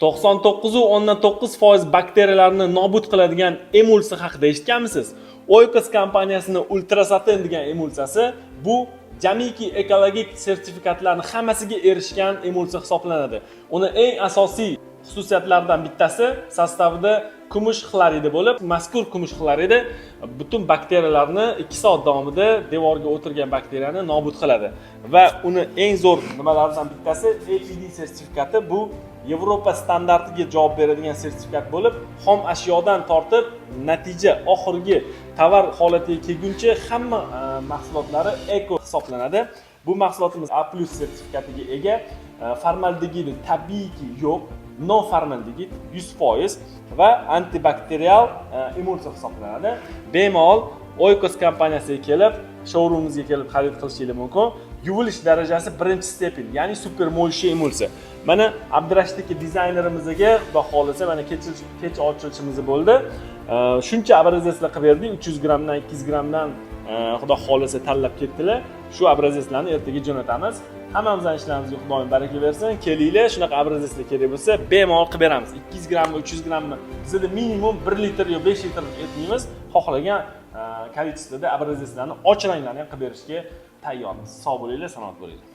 99,9% bakteriyalarni nobud qiladigan emulsiya haqida eshitganmisiz? Oikos kompaniyasini Ultrasatin degan emulsiyasi bu jamiki ekologik sertifikatlarni hammasiga erishgan emulsiya hisoblanadi. Uni eng asosiy xususiyatlaridan bittasi состав ida kumush xloridi bo'lib, mazkur kumush xloridi butun bakteriyalarni 2 soat davomida devorga o'tirgan bakteriyani nobud qiladi. Va uni eng zo'r nimalaridan bittasi APD sertifikati. Bu Yevropa standartiga javob beradigan sertifikat bo'lib, xom ashyodan tortib natija oxirgi tovar holatiga kelguncha hamma mahsulotlari eko hisoblanadi. Bu mahsulotimiz A+ sertifikatiga ega, formaldegidi tabiiyki yo'q, no formaldegid, 100% va antibakterial emulsiya hisoblanadi. Bemalol Oikos kompaniyasiga kelib, showroomimizga kelib xarid qilishingiz mumkin. Yuvilish darajasi birinchi степень, ya'ni super моющий emulsiya. Mana Abdurashid aka dizaynerimizga, xudo xohlasa, mana kech ochilishimiz bo'ldi. Shuncha образец lar qilib berdik, 300 grammdan, 200 grammdan, xudo xohlasa, tanlab ketdilar. Shu образец larni ertaga jo'natamiz. Hammamizni ishlarimizga Xudoyim baraka bersin. Kelinglar, shunaqa образец lar kerak bo'lsa, bemalol qilib beramiz. 200 grammmi, 300 grammmi, bizada minimum 1 litr yo 5 litr aytmaymiz. Xohlagan количество da образец larni och ranglarni ham qilib berishga tayyormiz. Sog' bo'linglar, salomat bo'linglar.